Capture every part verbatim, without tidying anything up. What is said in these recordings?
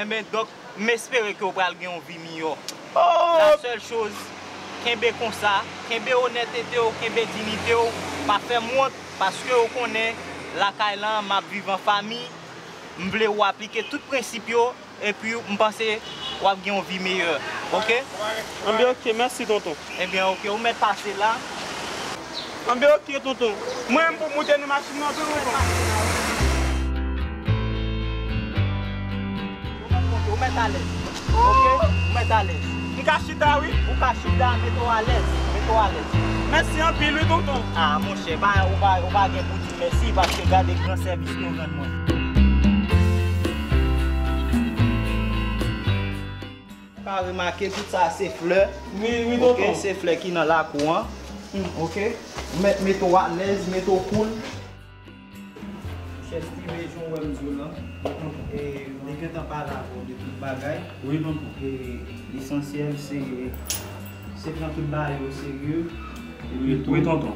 Enben, donk, m espere ke w pral gen yon vi miyò. La sèl choz, kenbe konsa, kenbe onètete w, kenbe diyite w, pa fè m wont, paske w konnen, lakay lan, m ap viv an fanmi, m vle w aplike tout prensip yo, epi m panse w ap gen yon vi meyè, oke? Anben, oke, mèsi, tonton. Ebyen, oke, ou mèt pase la. Anben, oke, tonton. Mwen, m pou moute nan machin nan, tonton. Ou mèt alèz. Oke? Ou mèt alèz. M ka chita, wi. Ou ka chita, mete w alèz. Mete w alèz. Mèsi anpil, wi, tonton. Ah, monchè, pa, ou pa, ou pa gen pou di mèsi, paske gade gran sèvis ke w rann mwen. Ou ka remake tout sa se flè. Wi, wi, tonton. Oke, se flè ki nan lakou an. Hmm, oke. Mèt mete w alèz, mete w cool. Chèf Steve, jan w wè m di w lan, e, li gentan pale avè w de tout bagay. Wi, tonton. E, lesansyèl, se, se pran tout bagay o serye. Wi, wi, tonton.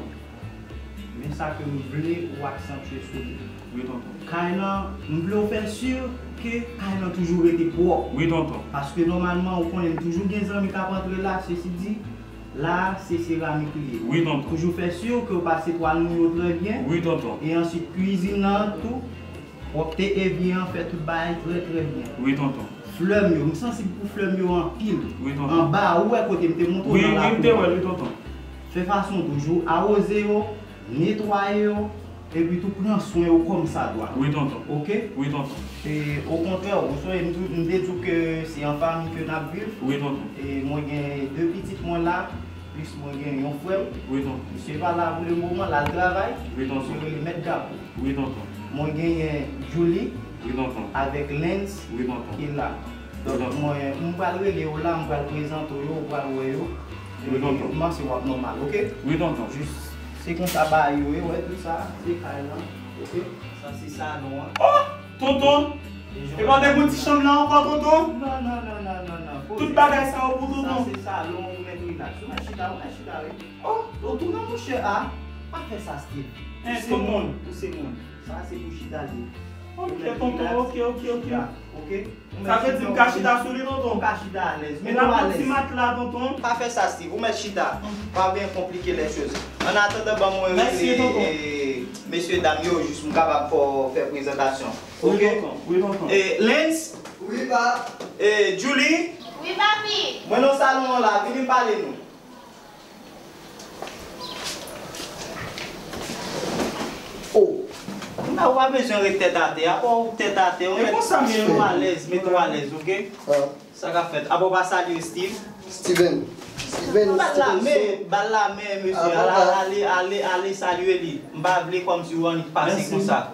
Men sa ke m vle ou aksantye sou li. Wi, tonton. Kay lan, m vle w fè si ke kay lan toujou rete pwòp. Wi, tonton. Paske nòmalman, ou konnen m toujou gen zanmi k ap antre la, sesi di, la, se seramik li ye. Wi, tonton. Toujou fè si ke w pase twal moun yo trè byen. Wi, tonton. E answit, kwizin nan tou, pwòpte e byen an fè tout bagay trè, trè byen. Wi, tonton. Flè m yo, m sansib pou flè m yo anpil. Wi, tonton. Anba, ou wè kote m te montre w nan lakou an. Wi, wi, m te wè l, wi, tonton. Fè fason toujou awoze yo, netwaye yo, epi tou pran swen yo kòm sa dwa. Wi, tonton. Oke? Wi, tonton. E, okontrè, ou sonje m tou, m te di w ke se an fanmi ke n ap viv. Wi, tonton. E mwen gen de pitit mwen la, plis mwen gen yon frè m. Wi, tonton. Misye pa la pou le moman, l al travay. Wi, tonton. Misye rele Mèt Gabo. Wi, tonton. Mwen genyen Julie. Wi, tonton. Avèk Lens. Wi, tonton. Ki la. Donk, wi, tonton. Mwen, m pral rele yo la, m pral prezante w yo, ou pral wè yo. Wi, tonton. E, m panse w ap nòmal, oke? Wi, tonton. Jis, se konsa bagay yo ye, wè, tout sa, se kay lan, oke? Sa se salon an. Oh! Tonton! E pa te gon ti chanm la ankò, tonton? Non, non, non, non, non, non. Tout bagay sa yo pou tonton. Sa se salon, ou mèt rilaks. Ou mèt chita, ou mèt chita, wi. Oh, tonton, non, monchè, a. Pa fè sa, Steve. Hein, tonton. Ou se moun, ou se moun. Sa se pou chita li. Ok, tonton, ok, ok, ok. Chita, ok? Sa vle di m ka chita sou li, tonton? Ou ka chita alèz. Men la, yon ti matla, tonton. Pa fè sa, Steve. Ou mèt chita. Pa byen konplike lè choz. An atandan, ban mwen rele, e, mesye dam yo, jis m kapab fè, fè prezantasyon. Wi, tonton. Wi, tonton. E, Lens? Wi, pa. E, Julie? Wi, papi. Mwen nan salon an la, vini pale nou. Oh. Kounya ou pa bezwen ret tèt atè. Apa ou tèt atè, ou mèt, mete w alèz, mete w alèz, oke? Sa k ap fèt? Apa w pa salye Steve? Steven. Steven, bat la men, bat la men, mesye. Ale, ale, ale, ale salye li. M pa vle kòmsi ou annik pase konsa.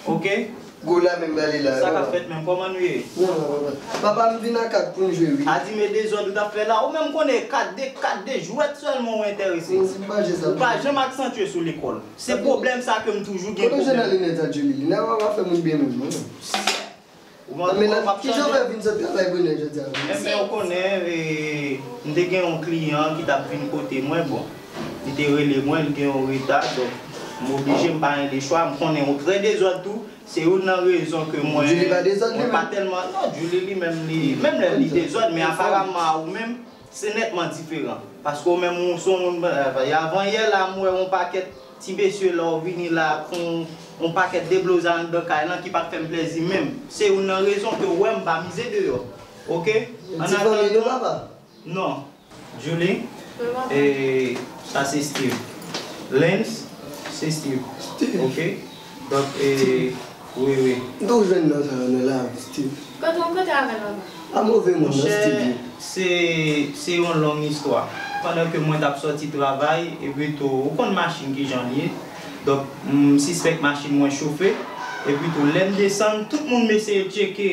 Oke? Gwo la menm, ba li la. Sa k ap fèt menm? Kòman nou ye? Non, non, non, non. Papa, m vin a kat pou n jwe, wi. A di men dezòd ou t ap fè la. Ou menm konnen kat de, kat de jwèt sèlman ou enterese. Ou pa janm aksantye sou lekòl. Se pwoblèm sa ke m toujou gen pwoblèm. Kote w jwenn nan linèt sa, Julie? Linèt pa fè moun byen menm, non. Ou pa, ou pa chanje. Kijan w fè vin sot travay bonè jodi a? Enben, ou konnen, e, m te gen yon kliyan ki t ap vin kote mwen, bon, li te rele mwen, li gen yon reta, donk, m oblije, m pa gen lechwa, m konnen ou trè dezòd tou, se youn nan rezon ke mwen, Julie pa dezòd li menm? Mwen pa tèlman, non, Julie li menm, li, menm lè li dezòd, men aparamman a ou menm, se nètman diferan. Paske ou menm, ou se yon moun, e, avan yè la, m wè yon pakèt ti mesye la, ou vini la, fè yon, yon pakèt deblozay anndan kay lan ki pa t fè m plèzi menm. Se youn nan rezon ke w wè m pa mize deyò. Oke? An atandan, non. Julie, e, sa se Steve. Lens, se Steve. Steve. Oke? Donk, e, wi, wi. M tou jwenn nan sa yo nan lavi, Steve. Kote w kote avè l anba? A move moun nan, Steve. Monchè, se, se yon long istwa. Pandan ke mwen t ap sòti travay, epi tou, ou konn machin kijan l ye. Donk, m sispèk machin mwen chofe. Epi tou, lè m desann, tout moun m eseye tcheke.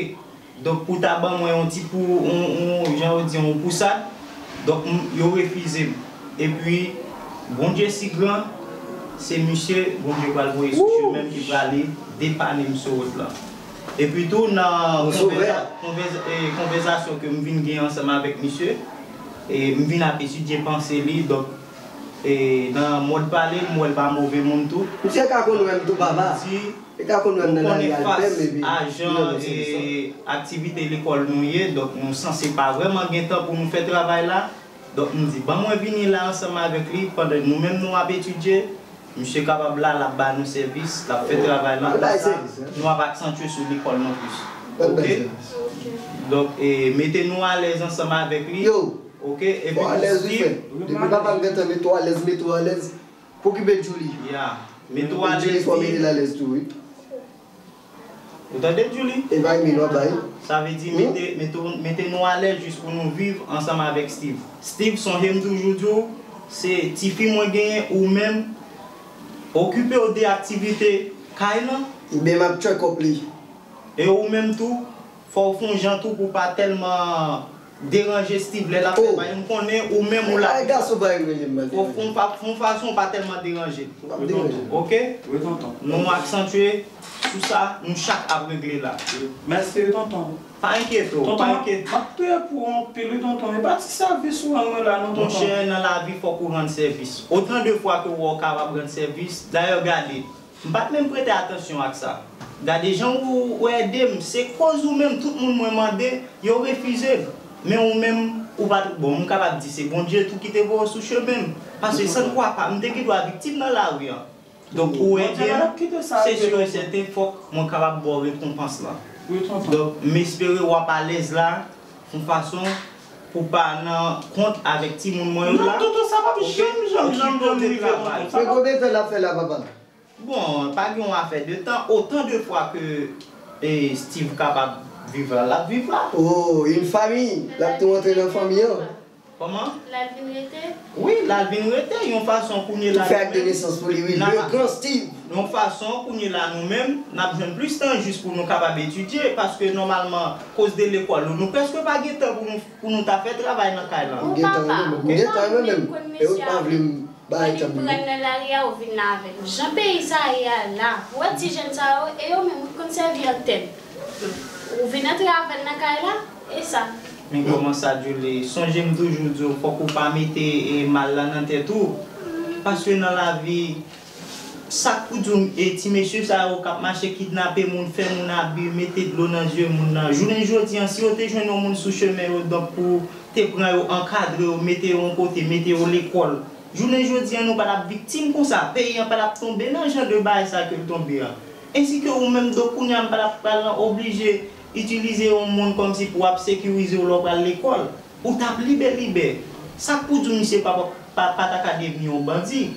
Donk, pou ta ban mwen yon ti pou, yon, yon, jan yo di, yon pousad, donk, m, yo refize m. Epi, Bondye si gran, se misye Bondye pral voye sou chemen m ki prale depane m sou wout lan. Epi tou, nan konvèza-, konvèza-, e, konvèzasyon ke m vin gen ansanm avèk misye, e m vin ap etidye panse li, donk, e nan mòd pale, m wè l pa move moun tou. Misye ka konn wè m tou, papa. Di, Li ka konn wè m nan lari a, l pè m, epi li rann mwen sèvis la. Aktivite lekòl nou ye, donk nou sanse pa vrèman gen tan pou nou fè travay la. Donk m di, ban mwen vini la ansanm avèk li, pandan nou menm nou ap etidye, misye kapab la, l ap ba nou sèvis, l ap fè travay la, konsa, nou ap aksantye sou lekòl nou plis. Oke? Donk, e, mete nou alèz ansanm avèk li. Oke? Epi tou Steve. Depi papa m gentan mete w alèz, mete w alèz. Pou okipe Djouly. Ya. Mete w alèz, Djouly, fò mete l alèz tou, wi. Ou tande, Djouly? E bay mi nou bay. Sa vle di mete, mete, mete nou alèz jis pou nou viv ansanm avèk Steve. Steve, sonje m toujou di w, se tifi mwen genyen, ou menm, okipe w de aktivite kay lan. Ebyen, m ap check up li. E ou menm tou, fò w fè yon jan tou pou w pa tèlman deranje Steve lè l ap fè bagay. M konnen ou menm ou la. Ay, gason pa rele m, fò w fè yon fa-, fè yon fason w pa tèlman deranje l. Oke? Nou aksantye sou sa, nou chak ap regle la. Mèsi, tonton. Pa enkyete w, pa enkyete. M ap priye pou ou anpil, wi, tonton. E pa ti sèvis ou rann mwen la, non, tonton. Monchè, nan lavi, fòk ou rann sèvis. Otan de fwa ke w wè w kapab rann sèvis, dayè, gade, m pa t menm prete atansyon ak sa. Gade jan ou, ou ede m, se koz ou menm, tout moun mwen mande, yo refize m. Men ou menm, ou pa t, bon, m kapab di se Bondye tou ki te voye w sou chemen m. Paske san kwa pa, m te gen dwa viktim nan lari an. Donk, ou ede m, se si e sèten, fòk mwen kapab ba w rekonpans lan. Donk, m espere w ap alèz la, yon fason pou pa nan kont avèk timoun mwen yo la. Non, tonton, sa p ap janm, janm, janm, janm rive, tonton. Men konbyen tan l ap fè la, papa? Bon, pa gen yon afè de tan. Otan de fwa ke, e, Steve kapab viv la, l ap viv la. Oh, yon fanmi. L ap tou antre nan fanmi an. Kòman? L al vin rete? Wi, l al vin rete. Yon fason kounye la nou menm. Tou fè ak de nesans pou li, wi. Le grand Steve. Yon fason kounye la nou menm, n ap jwenn plis tan jis pou nou kapab etidye, paske nòmalman, koz de lekòl, nou, nou prèske pa gen tan pou nou, pou nou ta fè travay nan kay lan. Ou gentan renmen m, ou gentan renmen m. E ou pa vle m bay tan pou li. Pran nan lari a, ou vin la avè l. Jan peyi sa ye a la, ou wè ti jèn sa yo, e yo menm, wi, konn sèvi antèn. Ou vin antre avè l nan kay la, e sa. Men kòman sa, Djouly? Sonje m toujou di w, fòk ou pa mete, e, mal la nan tèt ou. Paske nan lavi, sa k pou di w, e, ti mesye sa yo k ap mache kidnape moun, fè moun abi, mete dlo nan zye moun nan. Jounen jodi an, si yo te jwenn yon moun sou chemen yo, donk pou te pran yo, ankadre yo, mete yo yon kote, mete yo lekòl. Jounen jodi an, nou pa t ap viktim konsa. Peyi an pa t ap tonbe nan jan de bagay sa ke l tonbe an. Ensi ke ou menm, donk, kounye a, m pa t ap pral oblije itilize yon moun kòmsi pou w ap sekirize w lè w pral lekòl. Ou t ap libe libe. Sa k pou di w misye pa, pa, pa ta ka devni yon bandi?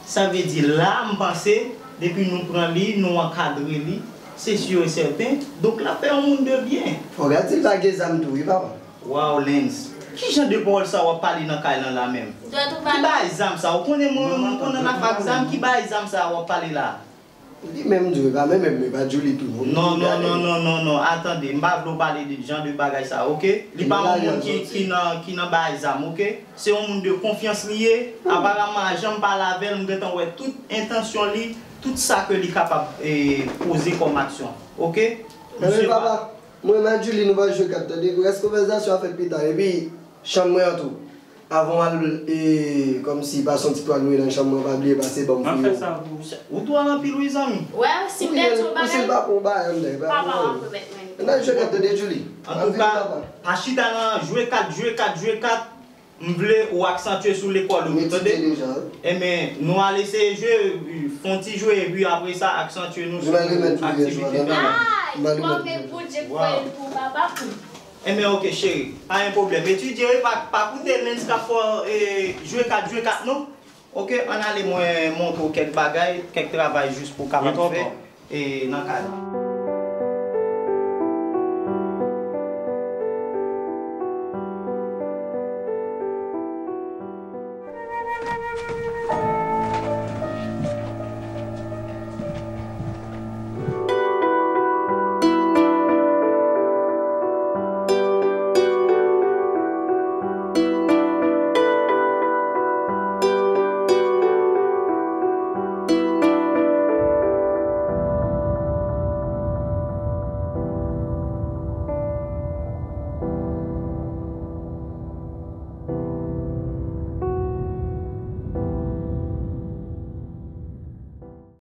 Sa vle di, la, m panse, depi nou pran li, nou ankadre li, se si e sèten, donk, l ap fè yon moun de byen. Fò w gad si l pa gen zam tou, wi, papa. Waw, Lens. Ki jan de pawòl sa w ap pale nan kay lan la menm? Ki bagay zam sa? Ou konnen mwen, mwen konn annafè ak zam, ki bagay zam sa w ap pale la? Li menm di w, e pa mwen menm, e pa Djouly tou, non. Non, non, non, non, non, non. Atande, m pa vle w pale de jan de bagay sa, oke? Li pa yon moun ki, ki nan, ki nan bagay zam, oke? Se yon moun de konfyans li ye. Aparaman, jan m pale avè l, m gentan wè tout entansyon li, tout sa ke li kapab, e, poze kòm aksyon, oke? Misye pa Mwen menm ak Djouly, nou pral jwe kat, tande? Rès konvèsasyon an fèt pita. Epi, chanm mwen an tou. Avan w al, e, kòmsi pase yon ti twal mouye nan chanm mwen, pa bliye pase ban m fouye w. Ou twòl anpil wi, zanmi. Wè, si m pèdi yon bagay, papa w ap remèt mwen li. Ann al jwe kat, tande, Djouly? Antouka, pa chita nan jwe kat, jwe kat, jwe kat. M vle ou aksantye sou lekòl ou, tande? Enben, nou al eseye jwe, fè yon ti jwe, epi apre sa, aksantye nou sou aktivite nou. Ay, mwen menm Bondye k voye l pou papa pou m. Enben, oke, cheri, pa gen pwoblèm. Etidye wi, pa, pa koute Lens k ap fè w, e, jwe kat, jwe kat, non? Oke, ann ale, mwen montre w kèk bagay, kèk travay jis pou w kapab fè, e, nan kay la.